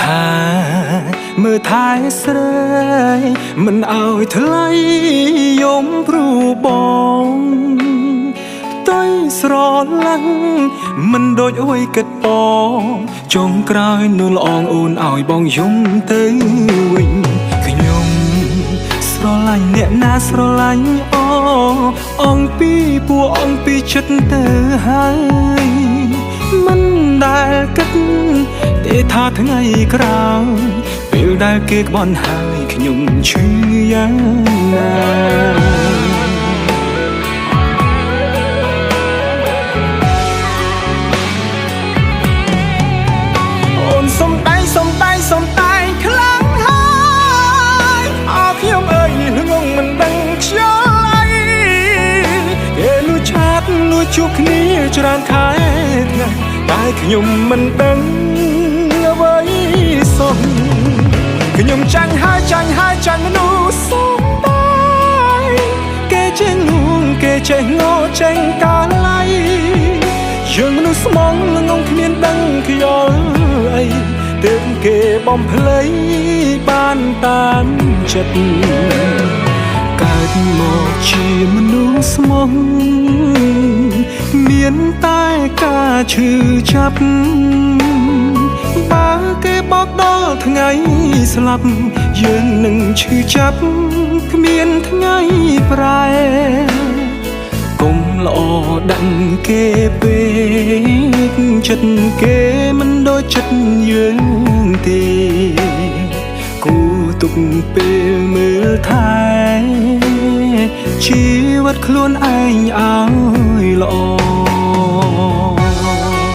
ថាមើលថែស្រីមិនឲ្យថ្លៃយំព្រោះបងតៃស្រឡាញ់មិនដូចអ្វីគិតបងចុងក្រោយនោះល្អងអូនឲ្យបងយំទៅវិញខ្ញុំស្រឡាញ់អ្នកណាស្រឡាញ់អូអងពីពួកអងពីចិត្តទៅហើយមិនដែលគិតទេថាថ្ងៃក្រោយពេលដែលគេក្បន់ហើយខ្ញុំឈឺយ៉ាងណាអូនសំដែងសំដែងសំដែងខ្លាំងហើយអើខ្ញុំអើយល្ងងមិនដឹងខ្យល់អីគេលួចឆាតលួចជួបគ្នាច្រើនខែថ្ងៃតែខ្ញុំមិនដឹងអ្វីសោះខ្ញុំចាញ់ហើយចាញ់ហើយចាញ់មនុស្សសំដែងគេចេះលួងគេចេះងចេះកាលៃយើងមនុស្សស្មងល្ងងគ្មានដឹងខ្យល់អីទើបគេបំភ្លៃបានតាមចិត្តកើតមកជាមនុស្សស្មងមានតែការឈឺចាប់បើគេបោកដល់ថ្ងៃស្លាប់យើងនឹងឈឺចាប់គ្មានថ្ងៃប្រែកុំល្អដឹងគេពេកចិត្តគេមិនដូចចិត្តយើងទេគូទុកពេលមើលថែជីវិតខ្លួនឯងឲ្យល្អ